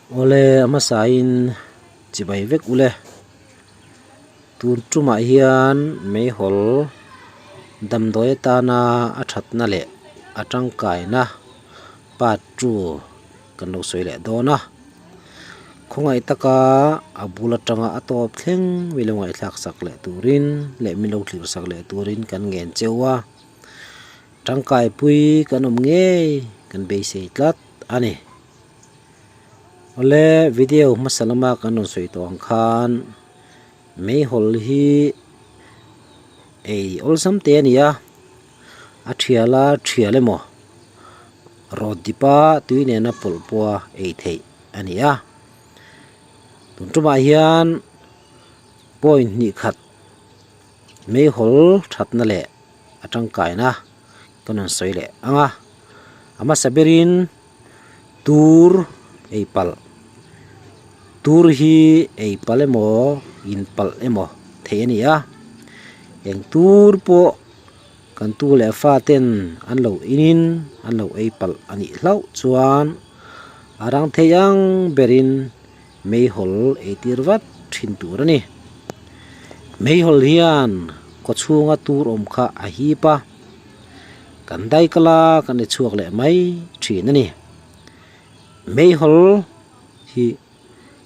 Awle a hmasain chibai vek ule. Tun tumah hian meihawl damdawi atana a thatna leh a tangkaina part two kan lo sawi leh dawn a. Khawngaih taka a bul atanga a tawp thleng mi lo ngaihthlak sak leh turin leh min lo thlir sak leh turin kan ngen cheu a. Tangkaipui kan awm ngei kan beisei tlat a ni. Awle video hmasa lama kan rawn sawi tawh ang khan meihawl hi ei awlsam te a ni a, a thial a thial emaw rawt dip a tui nena pawlh pawha ei theih a ni a. Tun tumah hian point hnih khat meihawl thatna leh a tangkaina ka rawn sawi leh ang a, a hmasa berin tur ei palh tur hi ei palh emaw in palh emaw theih a ni a, eng tur pawh kan tu leh fa ten an lo in in an lo ei palh a nih hlauh chuan a rang thei ang berin meihawl ei tir vat thin tur a ni. Meihawl hian kaw chhunga tur awm kha a hip a, kan daikal a kan i chhuak leh mai thin a ni. Meihawl hi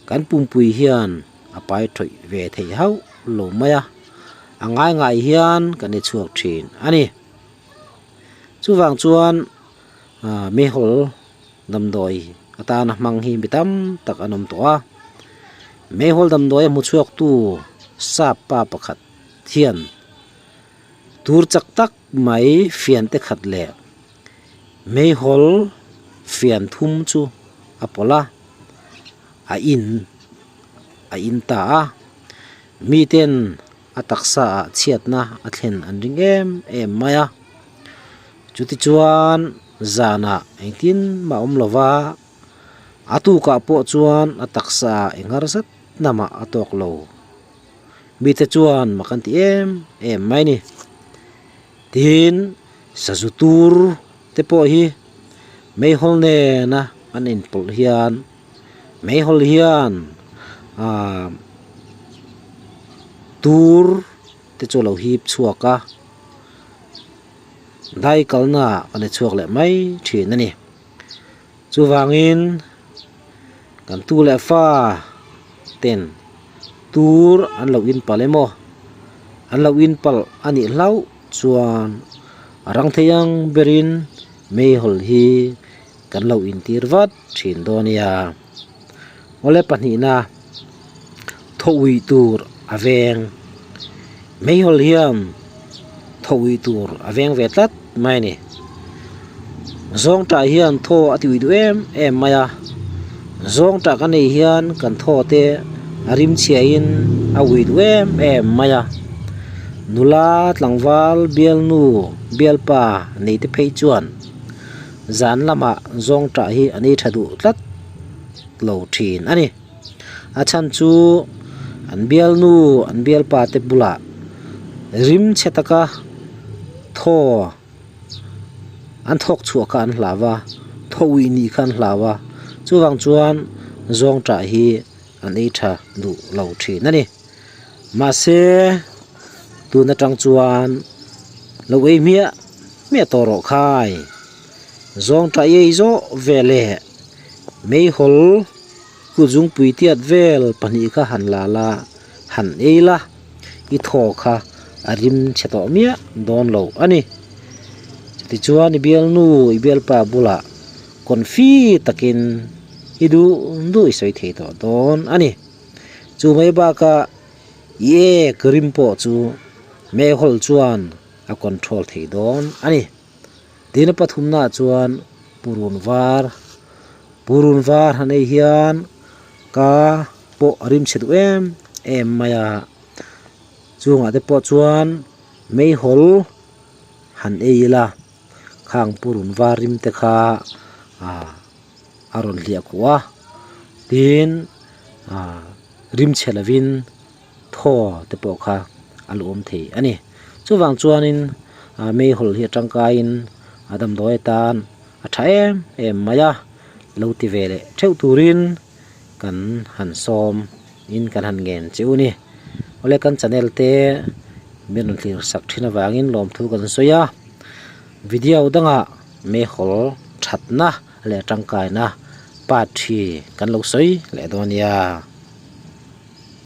kan pumpui hian a pai thawih ve thei hauh lo mai a, a ngai ngai hian kan i chhuak thin a ni. Chuvang chuan meihawl damdawi atana hmang hi mi tam tak an awm tawh a, meihawl damdawi a hmu chhuaktu sap pa pakhat hian tur chak tak mai fian te khat leh meihawl fian thum chu a pawlh a, a in a in ta a, miten a taksa ah chhiatna a thlen an ring em em mai a, chutichuan zanah engtin mah awm lo va, a tukah pawh chuan a taksa ah eng harsat namah a tawk lo. Mite chuan mak an ti em em mai a ni. Tin, sazu tur te pawh hi meihawl nena an inpawlh hian meihawl hian aaa tur te chu a lo hip chhuak a, dai kalna ah kan i chhuak leh mai thin a ni. Chuvangin kan tu leh fa ten tur an lo in palh emaw an lo in palh a nih hlauh chuan a rang thei ang berin meihawl hi kan lo intir vat thin dawn a nia. Awle pahnihna thawih tur a veng meihawl hian thawih tur a veng ve tlat mai a ni. Zawngtah hian thaw a tiui duh em em mai a, zawngtah kan ei hian kan thaw te a rim chhiahin a ui duh em em mai a. Nula tlangval bialnu bialpa nei te phei chuan zan lamah zawngtah hi an ei tha duh tlat lo thin a ni. A chhan chu an bialnu an bialpa te bulah rim chhe taka thaw an thawk chhuah kha an hlau a, thaw uih nih kha an hlau a, chuvang chuan zawngtah hi an ei tha duh lo thin a ni. Mahse tun atang chuan lo ei hmiah hmiah tawh rawh khai. Zawngtah i ei zawh veleh meihawl kut zungpui tiat vel pahnih kha han la la han ei la i thaw kha a rim chhe tawh miah dawn lo a ni. Chutichuan i bialnu i bialpa bulah confi takin i duh duh i sawi thei tawh dawn a ni. Chu mai bakah i ek rim pawh chu meihawl chuan a control thei dawn a ni. Tin a pathumnaah chuan purun var purun var han ei hian ka pawh a rim chhe duh em em mai a, chungah te pawh chuan meihawl han ei ila khang purun var rim te kha ah a rawn hliah khuh a, tin ah rim chhe lovin thaw te pawh kha a luhawm thei a ni. Chuvang chuanin ah meihawl hi a tangkaiin a damdawi atan a tha em em mai a, lo ti ve leh theuh turin. Kan han sawm in kan han ngen che u ni. Awle kan channel te min rawn thlir sak thin avangin lawmthu kan sawi a. Video dangah meihawl thatna leh tangkaina part hi kan lo sawi leh dawn nia.